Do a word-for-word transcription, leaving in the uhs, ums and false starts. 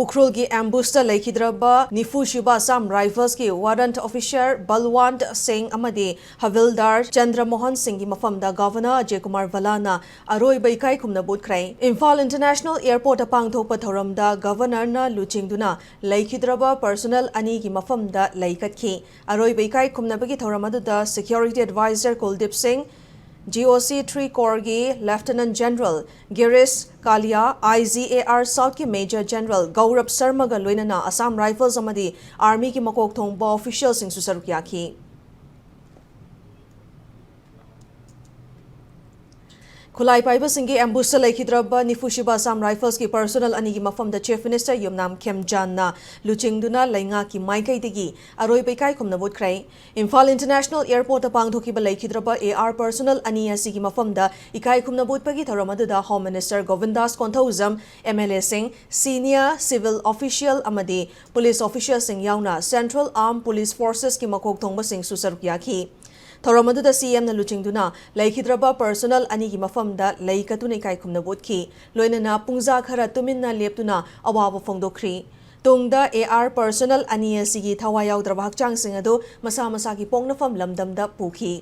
ꯎꯈ꯭ꯔꯨꯜꯒꯤ ꯑꯦꯝꯕꯨꯁꯇ ꯂꯩꯈꯤꯗ꯭ꯔꯕ ꯅꯤꯐꯨ ꯁꯨꯕ ꯑꯁꯥꯝ ꯔꯥꯏꯐꯜꯁꯀꯤ ꯋꯥꯔꯟꯠ ꯑꯣꯐꯤꯁꯥꯔ ꯕꯜꯋꯥꯟꯠ ꯁꯤꯡ ꯑꯃꯗꯤ ꯍꯕꯤꯜꯗꯥꯔ ꯆꯟꯗ꯭ꯔ ꯃꯣꯍꯟ ꯁꯤꯡꯒꯤ ꯃꯐꯝꯗ ꯒꯚꯔꯅꯔ ꯑꯖꯌ ꯀꯨꯃꯥꯔ ꯚꯜꯂꯥꯅ ꯑꯔꯣꯏꯕ ꯏꯀꯥꯏ ꯈꯨꯝꯅꯕ ꯎꯠꯈ꯭ꯔꯦ꯫ ꯏꯝꯐꯥꯜ ꯏꯟꯇꯔꯅꯦꯁꯅꯦꯜ ꯑꯦꯌꯔꯄꯣꯔꯠꯇ ꯄꯥꯡꯊꯣꯛꯄ ꯊꯧꯔꯝꯗ ꯒꯚꯔꯅꯔꯅ ꯂꯨꯆꯤꯡꯗꯨꯅ ꯂꯩꯈꯤꯗ꯭ꯔꯕ ꯄꯔꯁꯣꯅꯦꯜ ꯑꯅꯤꯒꯤ ꯃꯐꯝꯗ ꯂꯩ ꯀꯠꯈꯤ꯫ ꯑꯔꯣꯏꯕ ꯏꯀꯥꯏ ꯈꯨꯝꯅꯕꯒꯤ ꯊꯧꯔꯝ ꯑꯗꯨꯗ ꯁꯦꯀ꯭ꯌꯨꯔꯤꯇꯤ ꯑꯦꯗꯚꯥꯏꯖꯔ ꯀꯨꯜꯗꯤꯞ ꯁꯤꯡ, ꯖꯤ ꯑꯣ ꯁꯤ ꯊ꯭ꯔꯤ ꯀꯣꯔꯒꯤ lieutenant general Girish Kalia, I G A R ꯁꯥꯎꯠꯀꯤ ꯃꯦꯖꯔ ꯖꯦꯅꯔꯦꯜ ꯒꯧꯔꯕ ꯁꯔꯃꯒ ꯂꯣꯏꯅꯅ ꯑꯁꯥꯝ ꯔꯥꯏꯐꯜꯁ ꯑꯃꯗꯤ ꯑꯥꯔꯃꯤꯒꯤ ꯃꯀꯣꯛ ꯊꯣꯡꯕ ꯑꯣꯐꯤꯁꯤꯌꯦꯜꯁꯤꯡꯁꯨ ꯁꯔꯨꯛ ꯌꯥꯈꯤ꯫ ꯈꯨꯠꯂꯥꯏ ꯄꯥꯏꯕꯁꯤꯡꯒꯤ ꯑꯦꯝꯕꯨꯁꯇ ꯂꯩꯈꯤꯗ꯭ꯔꯕ ꯅꯤꯐꯨ ꯁꯨꯕ ꯑꯁꯥꯝ ꯔꯥꯏꯐꯜꯁꯀꯤ ꯄꯔꯁꯣꯅꯦꯜ ꯑꯅꯤꯒꯤ ꯃꯐꯝꯗ ꯆꯤꯐ ꯃꯤꯅꯤꯁꯇꯔ ꯌꯨꯝꯅꯥꯝ ꯈꯦꯝꯆꯥꯟꯅ ꯂꯨꯆꯤꯡꯗꯨꯅ ꯂꯩꯉꯥꯛꯀꯤ ꯃꯥꯏꯀꯩꯗꯒꯤ ꯑꯔꯣꯏꯕ ꯏꯀꯥꯏ ꯈꯨꯝꯅꯕ ꯎꯠꯈ꯭ꯔꯦ꯫ ꯏꯝꯐꯥꯜ ꯏꯟꯇꯔꯅꯦꯁꯅꯦꯜ ꯑꯦꯌꯔꯄꯣꯔꯠꯇ ꯄꯥꯡꯊꯣꯛꯈꯤꯕ ꯂꯩꯈꯤꯗ꯭ꯔꯕ ꯑꯦ ꯑꯥꯔ ꯄꯔꯁꯣꯅꯦꯜ ꯑꯅꯤ ꯑꯁꯤꯒꯤ ꯃꯐꯝꯗ ꯏꯀꯥꯏ ꯈꯨꯝꯅꯕ ꯎꯠꯄꯒꯤ ꯊꯧꯔꯝ ꯑꯗꯨꯗ home minister Gobindas Konthoujam, M L ꯑꯦꯁꯤꯡ, ꯁꯤꯅꯤꯌꯔ ꯁꯤꯚꯤꯜ ꯑꯣꯐꯤꯁꯤꯌꯦꯜ ꯑꯃꯗꯤ ꯄꯨꯂꯤꯁ ꯑꯣꯐꯤꯁꯤꯌꯦꯜꯁꯤꯡ ꯌꯥꯎꯅ ꯁꯦꯟꯇ꯭ꯔꯦꯜ ꯑꯥꯔꯝ ꯄꯨꯂꯤꯁ ꯐꯣꯔꯁꯦꯁꯀꯤ ꯃꯀꯣꯛ ꯊꯣꯡꯕꯁꯤꯡꯁꯨ ꯁꯔꯨꯛ ꯌꯥꯈꯤ꯫ ꯊꯧꯔꯝ ꯑꯗꯨꯗ ꯁꯤ ꯑꯦꯝꯅ ꯂꯨꯆꯤꯡꯗꯨꯅ ꯂꯩꯈꯤꯗ꯭ꯔꯕ ꯄꯔꯁꯣꯅꯦꯜ ꯑꯅꯤꯒꯤ ꯃꯐꯝꯗ ꯂꯩ ꯀꯠꯇꯨꯅ ꯏꯀꯥꯏ ꯈꯨꯝꯅꯕ ꯎꯠꯈꯤ꯫ ꯂꯣꯏꯅꯅ ꯄꯨꯡꯖꯥ ꯈꯔ ꯇꯨꯃꯤꯟꯅ ꯂꯦꯞꯇꯨꯅ ꯑꯋꯥꯕ ꯐꯣꯡꯗꯣꯛꯈ꯭ꯔꯤ꯫ ꯇꯨꯡꯗ ꯑꯦ ꯑꯥꯔ ꯄꯔꯁꯣꯅꯦꯜ ꯑꯅꯤ ꯑꯁꯤꯒꯤ ꯊꯋꯥꯏ ꯌꯥꯎꯗ꯭ꯔꯕ ꯍꯛꯆꯥꯡꯁꯤꯡ ꯑꯗꯨ ꯃꯁꯥ ꯃꯁꯥꯒꯤ ꯄꯣꯛꯅꯐꯝ ꯂꯝꯗꯝꯗ ꯄꯨꯈꯤ꯫